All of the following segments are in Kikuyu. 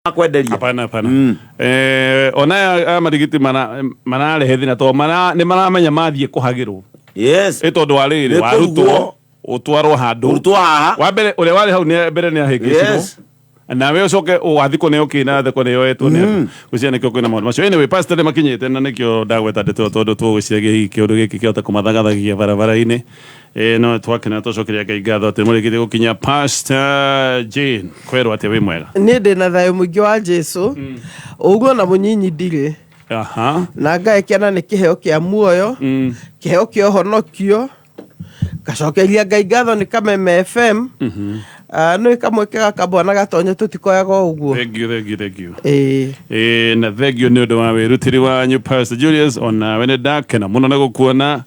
Kwenderia. Hapana, hapana. Ona aya marigiti mana mararehe thina to mara nĩ maramenya mathiĩ kũhagĩrwo. Ĩ tondũ wa rĩrĩ Nĩ warutwo kũrugwo. ũtwarwo handũ. Ũrutwo haha. Wa mbere ũrĩa warĩ hau nĩ mbere nĩ ahĩngĩcirwo. Nawe ũcoke wathiĩ kũneo kĩ na theko nĩ yoetwo nĩ andũ gwĩciria nĩkĩo kwĩna maũndũ macio. Anyway, pastor nĩ makinyĩte na nĩkĩo ndagweta ndeto ĩyo tondũ tũgwĩciragia hihi kĩũndũ gĩkĩ kĩhota kũmathagathagia barabara-inĩ. No twakena twacokeria Ngai ngatho atĩ mũrĩkĩtie gũkinya. Pastor Jane, kwerwo atĩ wĩ mwega? Niĩ ndĩ na thayũ mũingĩ wa Jesu, ũguo na mũnyinyi ndirĩ. Na ngagĩkena nĩ kĩheo kĩa muoyo, kĩheo kĩa ũhonokio. Ngacokeria Ngai ngatho nĩ Kameme FM. Ah, nĩ kamweke gaka bwana Gatonye tũtikoyaga o ũguo. Thank you, thank you, thank you. Ĩĩ. Na thank you nĩ ũndũ wa wĩrutĩri wanyu. Pastor Julius, onawe nĩ ndakena mũno nĩ gũkuona.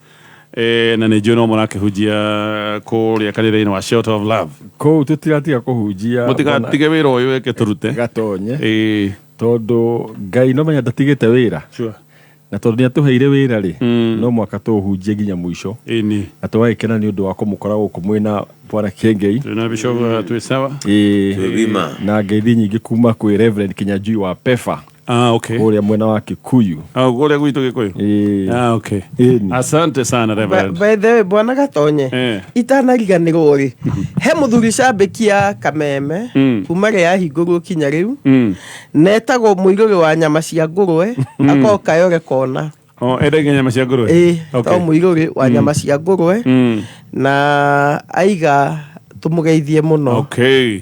Na nĩ njũĩ no mũrakĩhunjia kũrĩa kanitha-inĩ wa Shelter of Love. Kũu tũtiratiga kũhunjia. Mũtigatige wĩra ũyũ weke tũrute. Gatonye. Tondũ Ngai no menya ndatigĩte wĩra. Na tondũ nĩ atũheire wĩra rĩ, no mwaka tũũhunjie nginya mũico. Na tũgagĩkena nĩ ũndũ wa kũmũkora gũkũ mwĩna Bwana Kĩengei. Twĩna Bishop, twĩ sawa. Ĩĩ. Na ngeithi nyingĩ kuma kwĩ Reverend Kinyanjui wa Pefa. Ah, okay. Kũrĩa mwena wa Kikuyu. Ah, kũrĩa gwitũ Gĩkũyũ. Ĩĩ. Ah, okay. Ĩni. Asante sana, Reverend. By the way, bwana Gatonye, itanariganĩrwo rĩ, he mũthuri cambĩki ya Kameme kuma rĩ yahingũrwo kinya rĩu, netagwo mũirũrĩ wa nyama cia ngũrwe, akorwo Kayore kona. Oh, endagia nyama cia ngũrwe? Ĩĩ, to mũirũrĩ wa nyama cia ngũrwe na aiga tũmũgeithie mũno.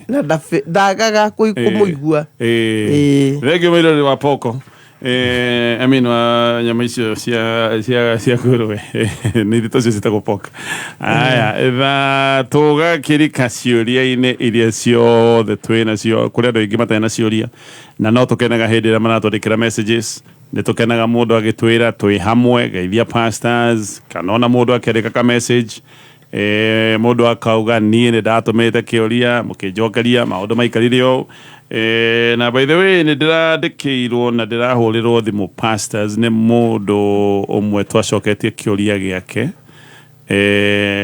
Na ndagaga kũmũigua. Ĩĩ. Thank you, mũirũrĩ wa poko. I mean, wa nyama icio cia ngũrwe. Nĩ ithe tocio ciĩtagwo pork. Aya, tha tũgakĩrika ciũria-inĩ iria ciothe twĩ nacio. Kũrĩ andũ aingĩ matarĩ na ciũria na no tũkenaga hĩndĩ ĩrĩa maratwandĩkĩra messages. Nĩ tũkenaga mũndũ agĩtwĩra twĩ hamwe, geithia pastors, kana ona mũndũ akĩandĩka ka message, mũndũ akauga niĩ nĩ ndatũmĩte kĩũria mũkĩnjokeria maũndũ maikarire ũũ. Na by the way, nĩ ndĩrandĩkĩirwo na ndĩrahũrĩrwo thimũ, pastors, nĩ mũndũ ũmwe twacoketie kĩũria gĩake.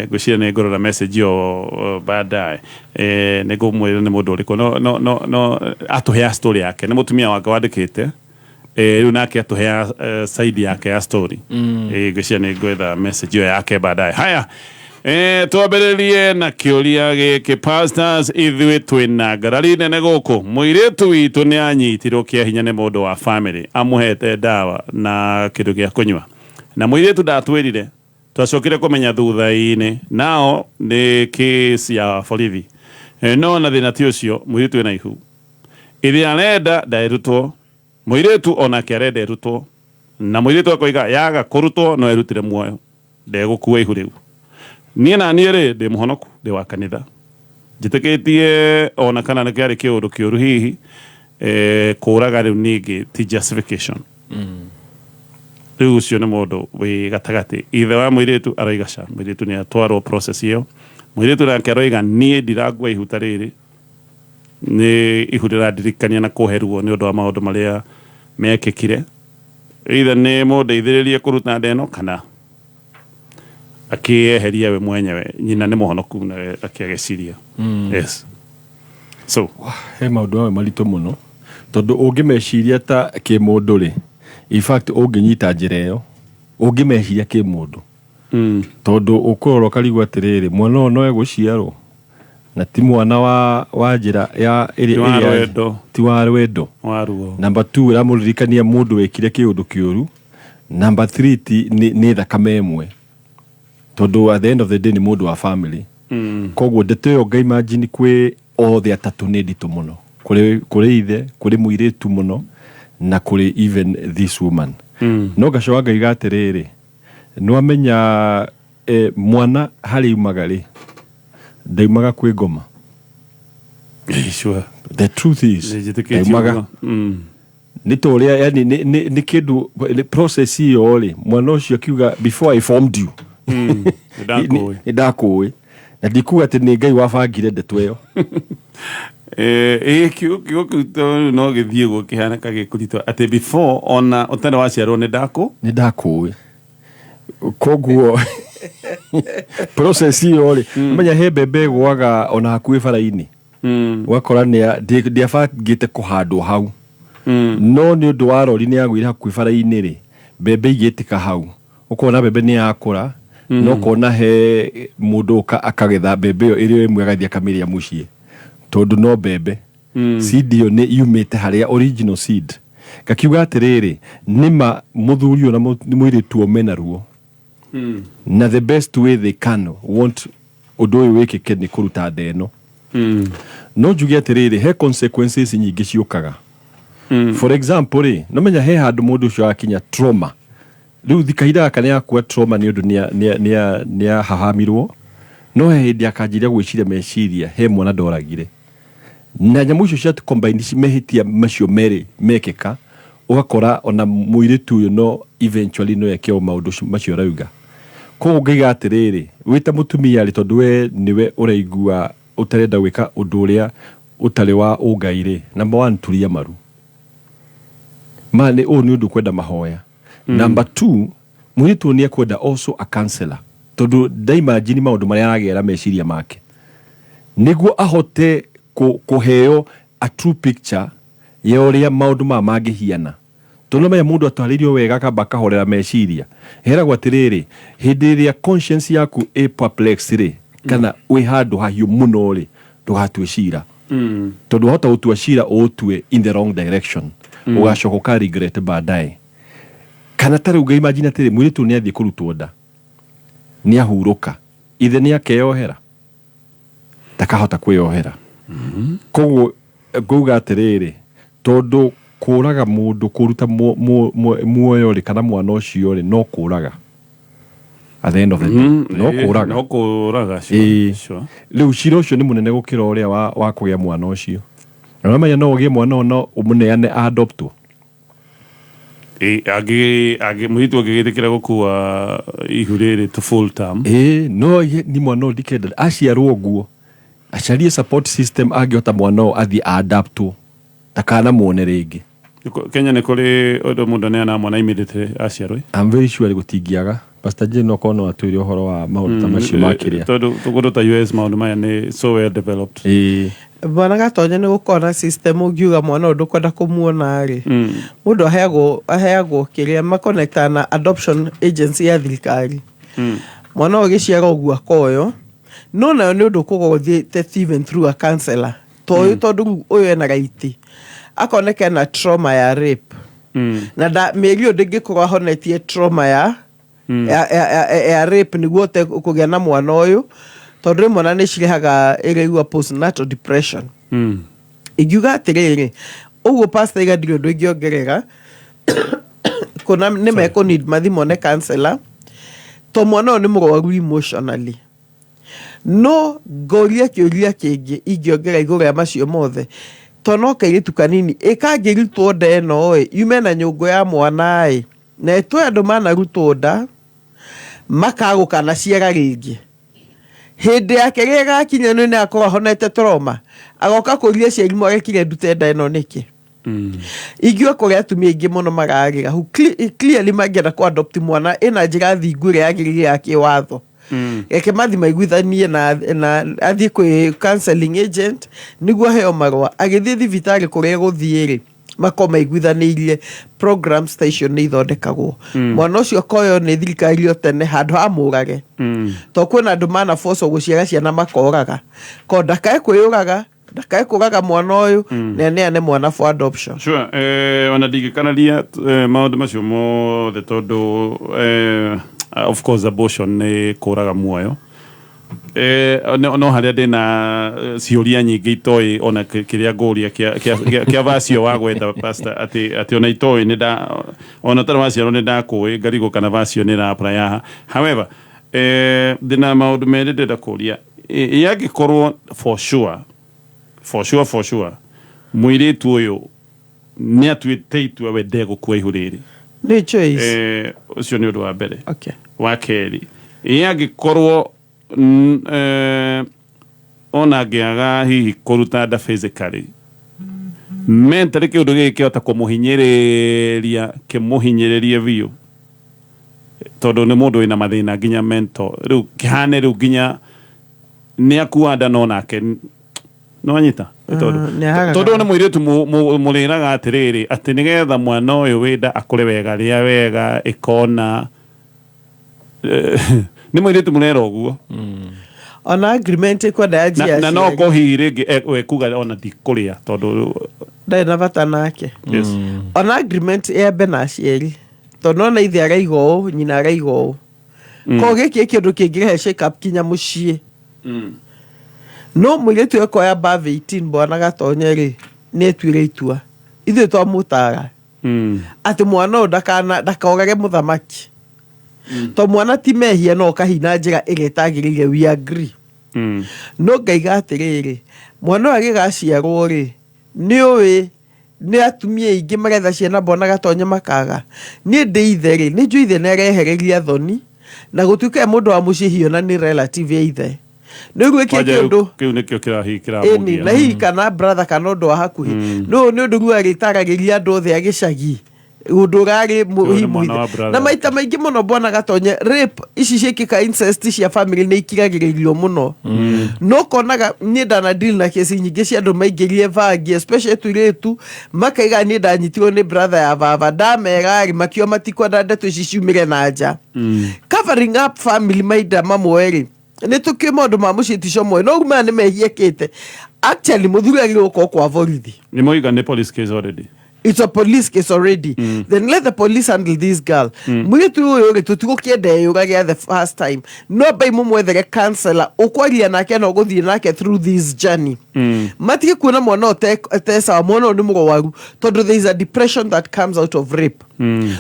Ngwĩciria nĩ ngũrora message ĩyo baadaye. Nĩ ngũmwĩra nĩ mũndũ ũrĩkũ, no atũhea story yake. Nĩ mũtumia wake wandĩkĩte. Rĩu nake atũhea side yake ya story. Ngwĩciria nĩ ngwetha message ĩyo yake baadaye. Haya, twambĩrĩrie na kĩũria gĩkĩ, pastors. Ithuĩ twĩna ngarari nene gũkũ. Mũirĩtu witũ nĩ anyitirwo kĩa hinya nĩ mũndũ wa family amũhete ndawa na kĩndũ gĩa kũnyua, na mũirĩtu ndatwĩrire, twacokire kũmenya thutha-inĩ. Nao nĩ case ya borithi. No na thĩna ti ũcio, mũirĩtu ena ihu ĩrĩa arenda ndaerutwo. Mũirĩtu onake arenda erutwo, na mũirĩtu akoiga yaga kũrutwo no erutire muoyo, ndegũkua ihu rĩu. Niĩ na niĩ rĩ, ndĩ mũhonoku, ndĩ wa kanitha, njĩtĩkĩtie ona kana nĩ kĩarĩ kĩũndũ kĩũru hihi, kũraga rĩu ningĩ ti justification. Rĩu ũcio nĩ mũndũ wĩ gatagatĩ. Ithe wa mũirĩtu aroiga ca mũirĩtu nĩ atwarwo process ĩyo. Mũirĩtu nake aroiga niĩ ndirangua ihu ta rĩrĩ, nĩ ihu rĩrandirikania na kũhe ruo nĩ ũndũ wa maũndũ marĩa mekĩkire. Either nĩ mũndeithĩrĩrie kũruta nda ĩno kana akĩyeheria we mwenyewe. Nyina nĩ mũhonoku nawe akĩageciria. Yes, so He maũndũ mamwe maritũ mũno tondũ ũngĩmeciria ta kĩmũndũ rĩ, in fact ũngĩnyita njĩra ĩyo ũngĩmeciria kĩmũndũ, tondũ ũkũrora ũkarigwo atĩrĩrĩ, mwana ũyũ no egũciarwo na ti mwana wa njĩra ya ĩrĩa Ti wa rwendo. Ti wa rwendo. Wa ruo. Number 2, ĩramũririkania mũndũ wekire kĩũndũ kĩũru. Number 3, ti nĩ thakame ĩmwe, tondũ at the end of the day nĩ mũndũ wa family. Koguo ndeto ĩyo nga imagine kwĩ othe atatũ nĩ nditũ mũno, kũrĩ ithe, kũrĩ mũirĩtu mũno, na kũrĩ even this woman. No ngacoka ngaiga atĩrĩrĩ, nĩwamenya mwana harĩa umaga rĩ, ndaumaga kwĩ ngoma. Sure. The truth is Nĩnjĩtĩkĩtie ndaumaga. ũguo. Nĩ ta ũrĩa yani nĩ kĩndũ nĩ process ĩyo rĩ, mwana ũcio akiuga, "Before I formed you, nĩndakũĩ." Nĩ ndakũĩ. Na ndikuga atĩ nĩ Ngai wabangire ndeto ĩyo. Ĩ kiugo kĩu to no gĩthiĩ guo kĩhana kagĩkũritũ atĩ before ona ũtarĩ waciarwo nĩ ndakũ Nĩ ndakũĩ. Koguo process ĩyo rĩ, menya he mbembe ĩgũaga ona hakuhĩ bara-inĩ. Ũgakora ndĩabangĩte kũhandwo hau, no nĩ ũndũ wa rori nĩ yagũire hakuhĩ bara-inĩ rĩ, mbembe igĩtĩka hau, ũkona mbembe nĩ yakũra, no ũkona he mũndũ ũka akagetha mbembe ĩyo ĩrĩ o ĩmwe, agathiĩ akamĩrĩa mũciĩ tondũ no mbembe. Seed ĩyo nĩ yumĩte harĩa original seed. Ngakiuga atĩrĩrĩ, nĩma mũthuri ũyũ na mũirĩtu ũyũ mena ruo, na the best way they can want ũndũ ũyũ wĩkĩke nĩ kũruta nda ĩno. No njuge atĩrĩrĩ, he consequences nyingĩ ciũkaga. For example rĩ, no menya he handũ mũndũ ũcio akinya trauma. Rĩu kahinda gaka nĩ akua trauma nĩ ũndũ nĩ ahahamirwo, no he hĩndĩ akanjiria gwĩciria meciria he mwana ndoragire, na nyamũ icio cia combine mehĩtia macio merĩ mekĩka, ũgakora ona mũirĩtu ũyũ no eventually no eke o maũndũ macio arauga. Koguo ngaiga atĩrĩrĩ, wĩ ta mũtumia rĩ, tondũ we nĩwe ũraigua ũtarenda gwĩka ũndũ ũrĩa ũtarĩ wa ũngai rĩ, number one, turia maru ma nĩ ũyũ nĩ ũndũ kwenda mahoya. Number two, mũirĩtu ũyũ nĩ ekwenda also a counselor, tondũ ndaimagine maũndũ marĩa aragera meciria make, nĩguo ahote kũheo a true picture ya ũrĩa maũndũ maya mangĩhiana, tondũ no menya mũndũ atwarĩirio wega akamba akahorera meciria. Heragwo atĩrĩrĩ, hĩndĩ ĩrĩa conscience yaku ĩ perplexed rĩ, kana wĩ handũ hahiũ mũno rĩ, ndũgatue cira, tondũ wahota gũtua cira ũũtue in the wrong direction, ũgacoka ũka regret baadaye. Kana ta rĩu ngaimagine atĩrĩ, mũirĩtu ũyũ nĩ athiĩ kũrutwo nda, nĩ ahurũka, ithe nĩ akeyohera? Ndakahota kwĩyohera. Koguo ngauga atĩrĩrĩ, tondũ kũraga mũndũ, kũruta muoyo rĩ, kana mwana ũcio rĩ, no kũraga at the end of the day, no kũraga. No kũraga, sure, sure. Rĩu cira ũcio nĩ mũnene gũkĩra ũrĩa wa kũgĩa mwana ũcio. Na ũramenya no ũgĩe mwana ũyũ, no ũmũneane adoptwo. Angĩ mũirĩtu angĩgĩtĩkĩra gũkua ihu rĩrĩ to full term. Ĩĩ, no ni mwana ũyũ ndikenda aciarwo ũguo, acarie support system angĩhota mwana ũyũ athiĩ adaptwo, ndakanamuone rĩngĩ. Kenya nĩ kũrĩ ũndũ mũndũ aneanaga mwana immediately aciarwo? I'm very sure gũtingĩaga. Pastor Jane no korwo no atwĩre ũhoro wa maũndũ ta macio makĩrĩa. Tondũ kũndũ ta US maũndũ maya nĩ so well developed. Bwana Gatonya, nĩ gũkorwo na system ũngiuga mwana ũyũ ndũkwenda kũmuona rĩ, mũndũ aheagwo kĩrĩa makonektaga na adoption agency ya thirikari. Mwana ũyũ gĩciaro ũguo akoywo, no nayo nĩ ũndũ ũkũgwo ũthiĩte even through a counselor to ũyũ, tondũ rĩu ũyũ ena right akoneka ena trauma ya rape, na nda mĩeri ĩyo ndĩngĩkorwo ahonetie trauma ya rape nĩguo ũte kũgĩa na mwana ũyũ, tondũ rĩmwe ona nĩ cirehaga ĩrĩigua postnatal depression. Ingiuga atĩrĩrĩ, ũguo pastor iga, ndirĩ ũndũ ingĩongerera kũna nĩ mekũ need mathi mone counselor, to mwana ũyũ nĩ mũrwaru emotionally. No ngoria kĩũria kĩngĩ ingĩongerera igũrũ rĩa macio mothe, to no kairĩtu kanini ĩkangĩrutwo nda ĩno ĩ yume na nyũngũ ya mwana ĩ, na ĩtwe andũ manarutwo nda makagũkana ciara rĩngĩ, hĩndĩ yake rĩrĩa ĩgakinya nĩ akorwo ahonete trauma, agoka kũria aciari, "Mwarekire ndute nda ĩno nĩkĩ?" Ingiuga kũrĩ atumia aingĩ mũno mararĩra who clearly mangĩenda kũ adopt mwana ĩna njĩra thingu ĩrĩa yagĩrĩire ya kĩwatho. Reke mathi maiguithanie na athiĩ kwĩ counseling agent nĩguo aheo marũa, agĩthiĩ thibitarĩ kũrĩa egũthiĩ rĩ, makorwo maiguithanĩirie. Programs ta icio nĩ ithondekagwo, mwana ũcio akoywo nĩ thirikari o tene handũ ha mũrage, to kwĩna andũ manabocwo gũciara ciana makoraga ko ndakae kwĩyũraga, ndakae kũraga mwana ũyũ, na aneane mwana for adoption. Sure, ona ndingĩkanaria maũndũ macio mothe, tondũ of course abortion nĩ kũraga muoyo. No harĩa ndĩna ciũria nyingĩ itoĩ ona kĩrĩa ngũria kĩa vacio wa gwetha pastor, atĩ ona itoĩ nĩ nda ona ũtarĩ waciarwo nĩ ndakũĩ, ngarigwo kana vacio nĩ ĩra haha. However, ndĩna maũndũ merĩ ndĩrenda kũria. Yangĩkorwo for sure, for sure, for sure mũirĩtu ũyũ nĩ atuĩte itua we ndegũkua ihu rĩrĩ, Nĩ choice. Ũcio nĩ ũndũ wa mbere. Wa kerĩ, ĩ angĩkorwo ona angĩaga hihi kũruta nda physically, mentally kĩũndũ gĩkĩ kĩhota kũmũhinyĩrĩria, kĩmũhinyĩrĩrie biũ, tondũ nĩ mũndũ wĩna mathĩna nginya mental, rĩu kĩhane rĩu nginya nĩ akua nda no nake Nĩwanyita? Nĩ tondũ Nĩ tondũ nĩ mũirĩtu mũrĩraga atĩrĩrĩ, atĩ nĩgetha mwana ũyũ wĩnda akũre wega, rĩa wega, ĩkona. Nĩ mũirĩtu mũrera ũguo. Ona agreement ĩkwenda yanjia Na no ko hihi rĩngĩ ekuga ona ndikũrĩa tondũ ndarĩ na bata nake. Yes. Ona agreement yambe na aciari, tondũ nona ithe araiga ũũ, nyina araiga ũũ, ko gĩkĩ kĩndũ kĩngĩrehe shake up kinya mũciĩ. No mũirĩtu ekoya above 18, bwana Gatonye rĩ, nĩ etuire itua, ithuĩ twamũtara atĩ mwana ũyũ ndakana ndakorage mũthamaki, to mwana ti mehia, no ũkahina njĩra ĩrĩa ĩtagĩrĩire, we agree. No ngaiga atĩrĩrĩ, mwana ũyũ agĩgaciarwo rĩ, nĩ ũĩ nĩ atumia aingĩ maretha ciana, bwana Gatonye, makaga. Niĩ ndĩ ithe rĩ, nĩ njũĩ ithe nĩ arehereria thoni na gũtuĩka e mũndũ wa mũciĩ, hihi ona nĩ relative ya ithe, nĩ ũguo ĩkĩ Kwanja kĩũndũ kĩu nĩkĩo kĩrahi ĩni kĩramũgia. Na hihi kana brother kana ũndũ wa hakuhĩ, no nĩ ũndũ rĩu arĩtaragĩria andũ othe a gĩcagi ũndũ ũrarĩ Ũyũ nĩ hihi mwana wa mũhithe. brother Na maita maingĩ mũno, bwana Gatonye, rape ici ciĩkĩka, incest cia family nĩ ikiragĩrĩrio mũno, no konaga niĩ ndana deal na kesi nyingĩ cia andũ maingĩrie bangi, especially tũirĩtu, makaiga niĩ ndanyitirwo nĩ brother ya baba, ndamera rĩ, makiuga matikwenda ndeto ici ciumĩre na nja. Covering up family mahinda mamwe rĩ, nĩ tũkĩũĩ maũndũ ma mũciĩ tico moĩ, no rĩu maya nĩ mehiĩkĩte. Actually, mũthuri agĩrĩirwo gũkorwo kwa borithi. Nĩ moiga nĩ police case already. It's a police case already. Then let the police handle this girl. Mũirĩtu ũyũ rĩ, tũtigũkĩenda eyũrage the first time, no mbai mũmwethere counselor ũkwaria nake na ũgũthiĩ nake through this journey. Matige kuona mwana ũyũ te sawa, mwana ũyũ nĩ mũrwaru, tondũ there is a depression that comes out of rape.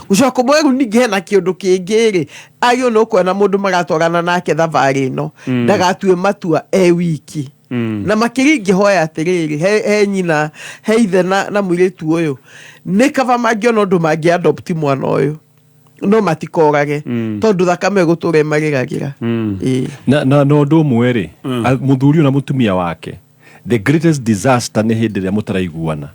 Gũcoka kũmwe rĩu ningĩ hena kĩũndũ kĩngĩ rĩ, agĩrĩirwo nĩ gũkorwo na mũndũ maratwarana nake thabarĩ ĩno, ndagatue matua e wiki. Na makĩria ingĩhoya atĩrĩrĩ, he nyina, he ithe na mũirĩtu ũyũ, nĩ kaba mangĩona ũndũ mangĩ adopt mwana ũyũ, no matikorage, tondũ thakame ĩgũtũra ĩmarĩragĩra. Ĩĩ. Na ũndũ ũmwe rĩ, mũthuri ũyũ na mũtumia wake, the greatest disaster nĩ hĩndĩ ĩrĩa mũtaraiguana.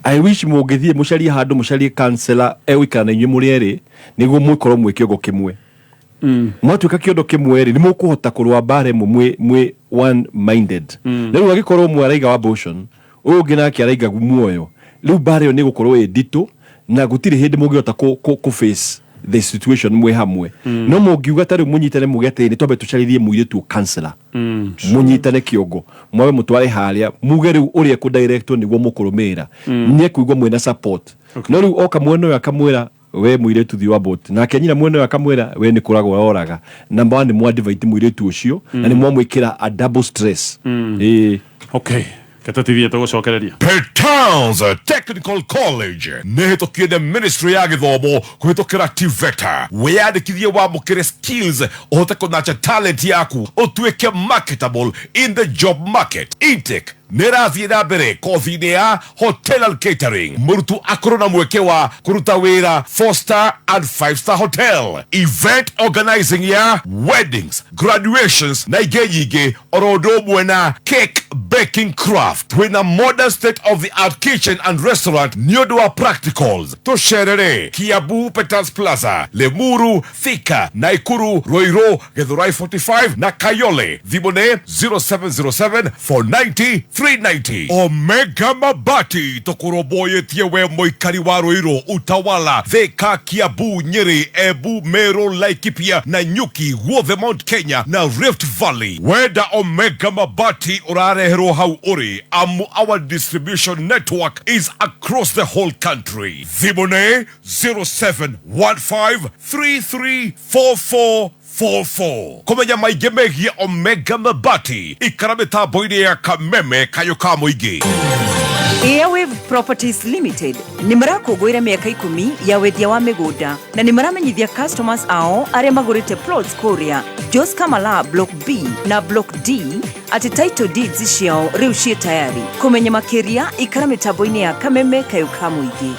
I wish mũngĩthiĩ mũcarie handũ, mũcarie counselor egũikara na inyuĩ mũrĩ erĩ, nĩguo mũkorwo mwĩ kĩongo kĩmwe. Mwatuĩka kĩondo kĩmwe rĩ, nĩ mũkũhota kũrũa mbara ĩmwe mwĩ one minded. Na rĩu angĩkorwo ũmwe araiga abortion, ũyũ ũngĩ nake araiga muoyo, rĩu mbara ĩyo nĩ ĩgũkorwo ĩ nditũ na gũtirĩ hĩndĩ mũngĩhota kũ face the situation mwĩ hamwe. No mũngiuga ta rĩu mũnyitane, muge atĩrĩ, nĩ twambe tũcarĩrie mũirĩtu counselor, mũnyitane kĩongo, mwabe mũtware harĩa, muge rĩu ũrĩa ekũdirectwo nĩguo mũkũrũmĩrĩra, nĩ ekũigua mwĩna support. No rĩu oka mwena ũyũ akamwĩra, "We mũirĩtu, thiĩ abort," nake nyina mwena ũyũ akamwĩra, "We nĩ kũragwo ũroraga." Number one, nĩ mwadivide mũirĩtu ũcio na nĩ mwamwĩkĩra a double stress. Ĩĩ. Okay, ketũtithie tũgũcokereria. Petals Technical College nĩ hĩtũkie nĩ Ministry ya Gĩthomo kũhĩtũkĩra TVETA. Wĩyandĩkithie wamũkĩre skills, ũhote kũnacha talent yaku, ũtuĩke marketable in the job market. Intake nĩ ĩrathiĩ na mbere kothi-inĩ ya hotel and catering, mũrutwo akorwo na mweke wa kũruta wĩra 4 star and 5 star hotel, event organizing ya weddings, graduations na ingĩ nyingĩ, oro ũndũ ũmwe na cake baking craft. Twĩna modern state of the art kitchen and restaurant nĩ ũndũ wa practicals. Tũcerere Kiambu, Peters Plaza, Limuru, Thika, Naikuru, Ruiru, Githurai 45 na Kayole. Thimũ nĩ 0707 490 390. Omega Mabati tũkũrũmbũyĩtie we mũikari wa Ruiru, Utawala, Thika, Kiambu, Nyeri, Embu, Meru, Laikipia na Nyuki, guothe Mount Kenya na Rift Valley. Wenda Omega Mabati ũrareherwo hau ũrĩ, amu our distribution network is across the whole country. Thimũ nĩ 0715 334444. Kũmenya maingĩ megiĩ Omega Mabati, ikara mĩtambo-inĩ ya Kameme, kayũ ka mũingĩ. Airwave Properties Limited nĩ marakũngũĩra mĩaka 10 ya wendia wa mĩgũnda, na nĩ maramenyithia customers ao arĩa magũrĩte plots kũrĩa Jos Kamala Block B na Block D atĩ title deeds ciao rĩu ciĩ tayari. Kũmenya makĩria, ikara mĩtambo-inĩ ya Kameme, kayũ ka mũingĩ.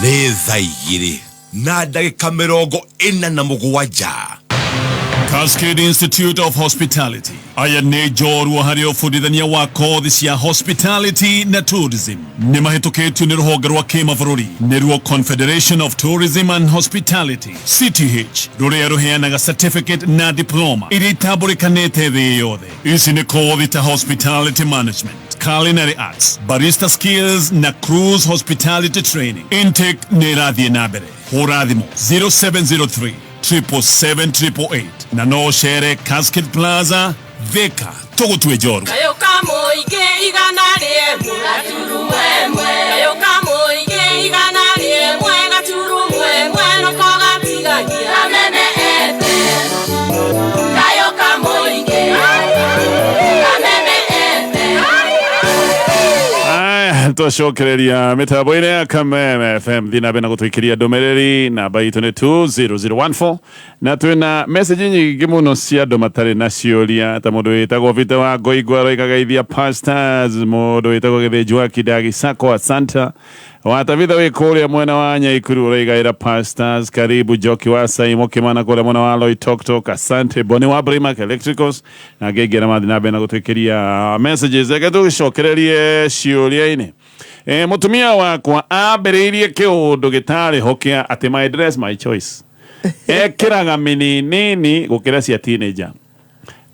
Nĩ thaa 2 na ndagĩka 47. Cascade Institute of Hospitality aya nĩ njorua harĩ ũbundithania wa kothi cia hospitality na tourism. Nĩ mahĩtũkĩtio nĩ rũhonge rwa kĩmabũrũri, nĩruo Confederation of Tourism and Hospitality, CTH, rũrĩa rũheanaga certificate na diploma iria itambũrĩkanĩte thĩ yothe. Ici nĩ kothi ta hospitality management, culinary arts, barista skills na cruise hospitality training. Intake nĩ ĩrathiĩ na mbere. Hũra thimũ 0703 777 na no ũcere Cascade Plaza, Thika. Tũgũtue njorua. Kayũ ka mũingĩ 100 gaturumo ĩmwe. Kayũ ka mũingĩ 101 gaturumo ĩmwe noko gatigagia. Kameme FM. Kayũ ka mũingĩ. Kameme FM. Aya, twacokereria mĩtambo-inĩ ya Kameme FM. Thiĩ na mbere na gũtũikĩria ndũmĩrĩri, namba itũ nĩ 20014, na twĩna message nyingĩ mũno cia andũ matarĩ na ciũria, ta mũndũ wĩtagwo Peter wa Ngoingwa aroiga geithia pastors, mũndũ wĩtagwo Gĩthĩnji wa Kidagi Sacco, asante. Wa Tabitha wĩ kũrĩa mwena wa Nyaikuru ũroigaĩra pastors karibu. Njoki wa Saimo Kimana kũrĩa mwena wa Loitoktok, asante. Boni wa Brimac Electricals na angĩ aingĩ arĩa mathiĩ na mbere na gũtwĩkĩria messages. Reke tũgĩcokererie ciũria-inĩ. Mũtumia wakwa ambĩrĩirie kĩũndũ gĩtarĩ ho kĩa atĩ my dress my choice, ekĩraga mĩninini gũkĩra cia teenager.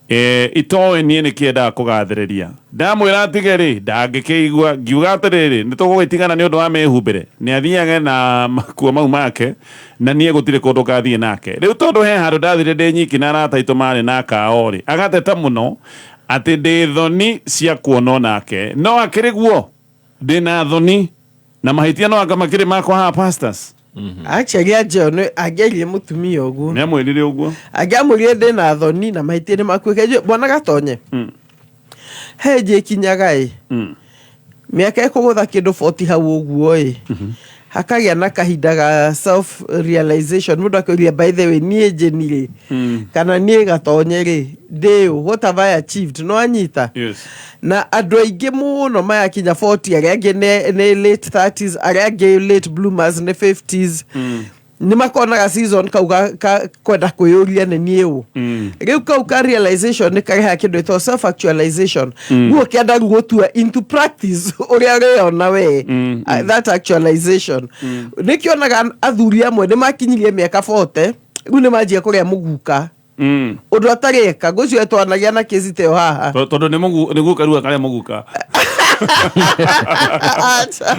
Itoĩ niĩ nĩkĩendaga kũgathĩrĩria. Ndamwĩra atige rĩ, ndangĩkĩigua. Ngiuga atĩrĩrĩ, nĩ tũgũgĩtigana nĩ ũndũ wa mĩhumbĩre, nĩ athiage na makuo mau make na niĩ gũtirĩ kũndũ ngathiĩ nake rĩu, tondũ he handũ ndathire ndĩ nyiki na arata aitũ marĩ na kao rĩ, agateta mũno atĩ ndĩ thoni cia kuonwo nake. No akĩrĩ guo ndĩna thoni na mahĩtia no anga makĩrĩ makwa haha, pastors? Actually anjeo nĩ angĩarie mũtumia ũguo. Nĩ amwĩrire ũguo. Angĩamwĩrire ndĩna thoni na mahĩtia nĩ maku. Bwana Gatonye, he njĩkinyaga ĩ mĩaka ĩkũgũtha kĩndũ 40 hau ũguo ĩ, hakagĩa na kahinda ga self realization. Mũndũ akĩũria, by the way, niĩ Njeni rĩ, kana niĩ Gatonye rĩ, ndĩũ? What have I achieved? No anyita. Na andũ aingĩ mũno mayakinya 40, arĩa angĩ nĩ late 30s, arĩa angĩ late bloomers nĩ 50s, nĩ makonaga season kau ka kwenda kwĩyũria nĩ niĩ ũ. Rĩu kau ka realization nĩ karehaga kĩndũ ĩtagwo self actualization. Rĩu ũkĩenda rĩu gũtua into practice ũrĩa ũrĩona we. That actualization nĩkĩonaga athuri amwe nĩ makinyirie mĩaka 40, rĩu nĩ manjia kũrĩa mũguka, ũndũ atarĩ eka. Ngũcio twanagia na kĩci ta ĩyo haha. Tondũ nĩ guka rĩu akarĩa mũguka. Acha.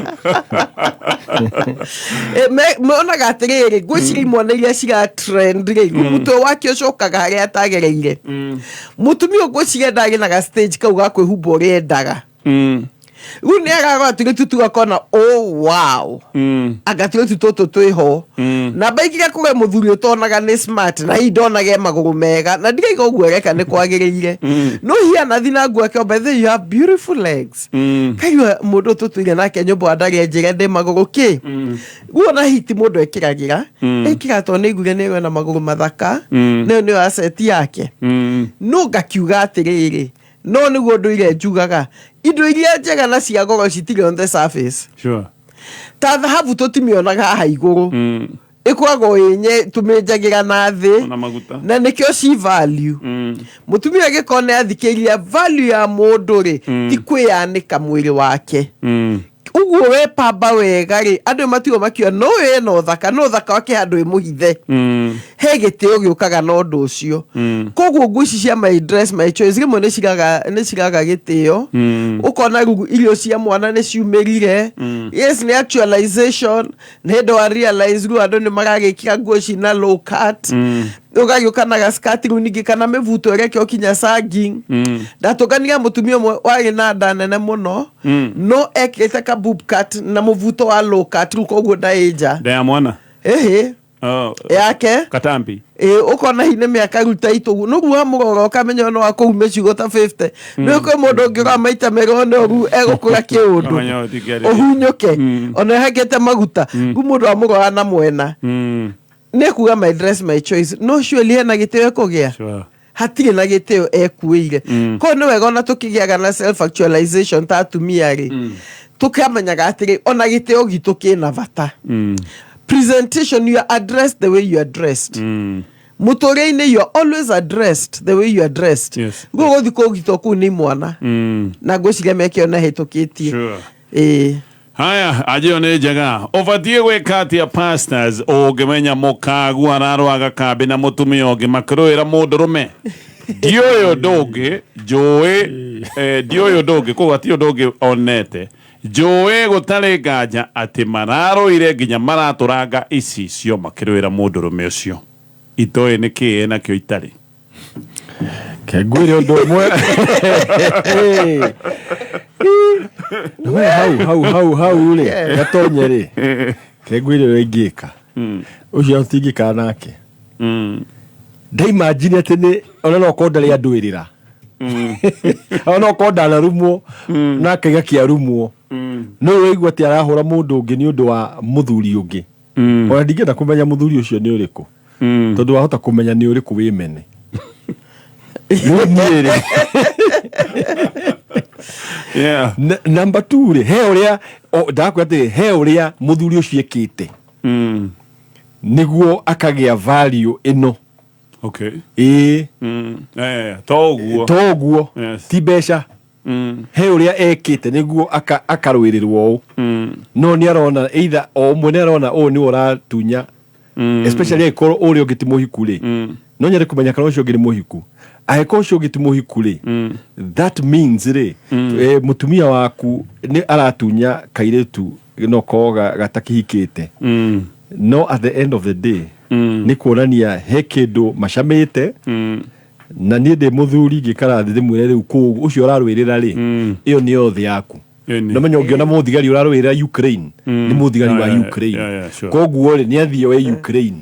Monaga atĩrĩrĩ, ngwĩciria imwana iria cira trend rĩ, mũtwe wake ũcokaga harĩa atagereire. Mũtumia ũngwĩciria ndarĩ na ga stage kau ga kwĩhumba ũrĩa endaga. Rĩu nĩ ararora tũirĩtu tugakona, oh wow, anga tũirĩtu tũtũ twĩho. Na mbaigire kũrĩ mũthuri ũtonaga nĩ smart na hihi ndonaga e magũrũ mega na ndiraiga ũguo areka nĩ kwagĩrĩire, no hihi anathi na nguo ake, by the way, you have beautiful legs. Kaigua mũndũ tũtũire nake nyũmba wa ndarĩ anjĩre ndĩ magũrũ kĩ. Guo na hiti mũndũ ekĩragĩra ĩkĩra tondũ nĩ aiguire nĩ na magũrũ mathaka, nĩyo nĩyo asset yake. No ngakiuga atĩrĩrĩ, no nĩguo ndũire njugaga, indo iria njega na cia goro citirĩ on the surface. Ta thahabu tũtimĩonaga haha igũrũ, ĩkoragwo ĩnye tũmĩnjagĩra na thĩ. Ona maguta. Na nĩkĩo ci value. Mũtumia angĩkorwo nĩ athikĩrĩria value ya mũndũ rĩ, ti kwĩyanĩka mwĩrĩ wake ũguo wepamba wega rĩ, andũ matigwo makiuga no ũyũ ena ũthaka, no ũthaka wake handũ ĩmũhithe. He gĩtĩo gĩũkaga na ũndũ ũcio. Koguo nguo ici cia my dress my choice rĩmwe nĩ ciraga gĩtĩo. Ũkona rĩu irio cia mwana nĩ ciumĩrire. Yes, nĩ actualization, nĩ hĩndĩ wa realize rĩu andũ nĩ maragĩkĩra nguo cina low cut, ũgagĩũka na gaskati rĩu ningĩ kana mĩbuto ĩrekĩo kinya sagging. Ndatũnganire mũtumia ũmwe warĩ na nda nene mũno, no ekĩrĩte ka boob cut na mũbuto wa low cut, rĩu koguo ndaĩ nja. Nda ya mwana? Ĩhĩ. Oh. Yake. Katambi. Ĩ, ũkona hihi nĩ mĩaka rĩu ta itũ nũguo wamũrora ũkamenya no akũu mĩcigo ta 50. Nĩ kwĩ mũndũ ũngĩrora maita merĩ one ũguo egũkũra kĩũndũ. Ũkamenya ũtingĩarĩria. Ũhunyũke ona ĩhakĩte maguta rĩu mũndũ amũrora na mwena nĩ kuga my dress my choice, no surely hena gĩtĩo ekũgĩa? Hatirĩ na gĩtĩo ekuĩire. Koguo nĩ wega ona tũkĩgĩaga na self actualization ta atumia rĩ, tũkamenyaga atĩrĩ, ona gĩtĩo gitũ kĩna bata. Presentation, you are addressed the way you are dressed. Mũtũrĩre-inĩ you are always addressed the way you are dressed. Guo gũthiĩ kũgitwo kũu nĩ mwana na ngwĩciria mĩaka ĩyo nahĩtũkĩtie. Ĩĩ. Haya, anjĩyo nĩ njega. Ũbatiĩ gwĩka atĩa, pastors, ũngĩmenya mũkagu ararwaga kambĩ na mũtumia ũngĩ makĩrũĩra mũndũrũme? Ndiũĩ ũndũ ũngĩ njũĩ, ndiũĩ ũndũ ũngĩ, koguo hatirĩ ũndũ ũngĩ onete. Njũĩ gũtarĩ nganja atĩ mararũire nginya maratũranga icicio makĩrũĩra mũndũrũme ũcio. Itoĩ nĩ kĩĩ enakĩo itarĩ. Ke ngwĩre ũndũ ũmwe. We hau hau hau hau rĩ, gatonye rĩ, ke ngwĩre ũrĩa ingĩka. Ũcio tũtingĩkara nake. Ndaimagine atĩ nĩ ona no korwo ndarĩ andũĩrĩra, ona no korwo ndanarumwo nake gakĩarumwo, no ũraigua atĩ arahũra mũndũ ũngĩ nĩ ũndũ wa mũthuri ũngĩ. Ona ndingĩenda kũmenya mũthuri ũcio nĩ ũrĩkũ, tondũ wahota kũmenya nĩ ũrĩkũ wĩmene. Rĩu niĩ rĩ, number two rĩ, he ũrĩa ndakwĩra atĩrĩ, he ũrĩa mũthuri ũcio ekĩte nĩguo akagĩa value ĩno. Ĩĩ. To ũguo. To ũguo. Ti mbeca. He ũrĩa ekĩte nĩguo akarũĩrĩrwo ũũ. No nĩ arona either o ũmwe nĩ arona ũũ nĩwe ũratunya, especially angĩkorwo ũrĩa ũngĩ ti mũhiku rĩ. No nyende kũmenya kana ũcio ũngĩ nĩ mũhiku. Angĩkorwo ũcio ũngĩ ti mũhiku rĩ, that means rĩ, mũtumia waku nĩ aratunya kairĩtu no korwo gatakĩhikĩte. No at the end of the day nĩ kuonania he kĩndũ macamĩte. Na niĩ ndĩ mũthuri ngĩkara thĩ ndĩmwĩre rĩu kũu ũcio ũrarũĩrĩra rĩ, ĩyo nĩyo thĩ yaku. Nomenya ũngĩona mũthigari ũrarũĩrĩra Ukraine, nĩ mũthigari wa Ukraine. Koguo rĩ, nĩ athiĩ oe Ukraine,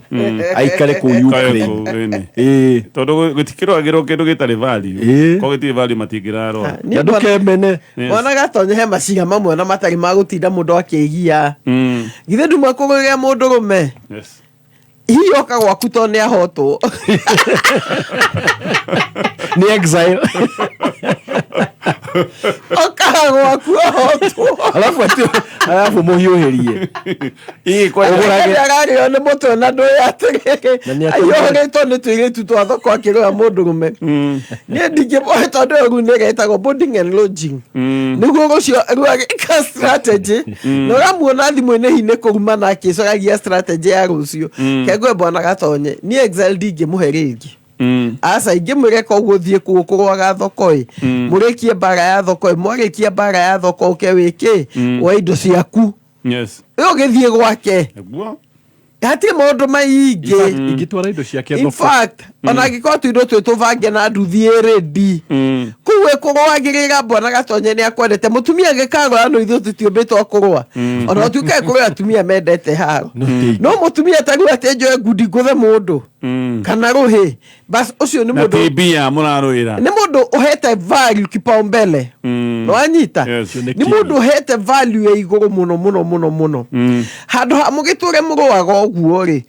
aikare kũu Ukraine. Ĩĩ. Tondũ gũtikĩrũagĩrwo kĩndũ gĩtarĩ value. Korwo gĩtirĩ value matingĩrarũa. Niĩ Na ndũkemene. Mwana gatonye he maciga mamwe na matarĩ ma gũtinda mũndũ akĩgia. Githĩ nduma kũgũrĩra mũndũrũme? Hihi oka gwaku tondũ nĩ ahotwo. Nĩ exile. Okaga gwaku ahotwo. Alafu ati alafu mũhiũhĩrie. Ii, kwanja. Ũgũrage. Ararĩo nĩ mũtwe na ndũĩ atĩrĩrĩ. Na nĩ atũmĩra- Aihũrĩtwo nĩ tũirĩtu twa thoko akĩrũa mũndũrũme. Niĩ ndingĩmũhe tondũ ĩyo rĩu nĩ ĩretagwo boarding and lodging. Nĩguo rũcio rĩu agĩka strategy. Na ũramuona thimũ-inĩ hihi nĩ kũrumana akĩcoragia strategy ya rũciũ. Kengwe bwana gatonye. Niĩ Excel ndingĩmũhe rĩngĩ. Aca ingĩmwĩre koguo thiĩ kũu kũrũaga thoko ĩ. Mũrĩkie mbara ya thoko ĩ. Mwarĩkia mbara ya thoko ũke wĩkĩ? Woe indo ciaku. Rĩu ũgĩthiĩ gwake. Nĩguo. Hatirĩ maũndũ maingĩ. Ingĩtwara indo ciake In thoko. fact, ona angĩkorwo tũindo twĩ tũbange na nduthi ĩ ready. Kũu ĩkũrũagĩrĩra bwana gatonye nĩ akwendete. Mũtumia angĩkarũa no ithuĩ tũtiũmbĩtwo a kũrũa. Ona ũtuĩke kũrĩ atumia mendete haro. No ti. No mũtumia ta rĩu atĩ njoe ngundi ngũthe mũndũ. Kana rũhĩ. Bas ũcio nĩ Na mũndũ ti mbia mũrarũĩra. nĩ mũndũ ũhete value kipaumbele. Nĩwanyita? Nĩ mũndũ ũhete value ya igũrũ mũno mũno mũno mũno. Handũ ha mũgĩtũre mũrũaga ũguo rĩ,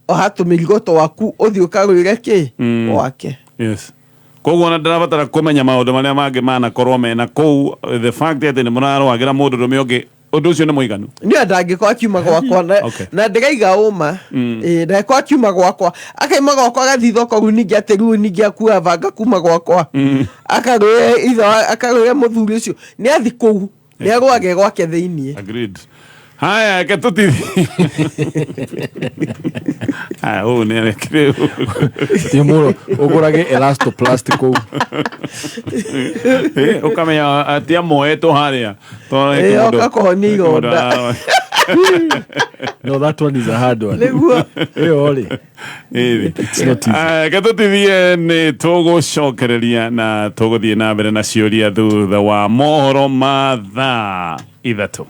oha tũmĩrigo twaku ũthiĩ ũkarũĩre kĩ? Gwake. Koguo ona ndĩrabatara kũmenya maũndũ marĩa mangĩ manakorwo mena kũu, the fact atĩ nĩ mũrarũagĩra mũndũ rũme ũngĩ, ũndũ ũcio nĩ mũiganu. Niĩ ndangĩkorwo akiuma gwakwa na ndĩraiga ũma. Ĩĩ, ndangĩkorwo akiuma gwakwa, akaima gwakwa agathiĩ thoko rĩu ningĩ atĩ rĩu ningĩ akua banga kuma gwakwa. Akarũe ithe wa, akarũe mũthuri ũcio. Nĩ athiĩ kũu, nĩ arũage gwake thĩiniĩ. Agreed. Haya, reke tũtithie. Haya, ũũ nĩ arekire ũũ. Ti mũno ũgũrage elastoplast kũu. Ũkamenya atĩ amoetwo harĩa. Tondũ Ĩĩ, oka kũhonia ironda. mũndũ ararora. No, that one is a hard one. Nĩguo. Ĩyo rĩ. Ĩĩ. It's not easy. Reke tũtithie nĩ tũgũcokereria na tũgũthiĩ na mbere na ciũria thutha wa mohoro ma thaa 3.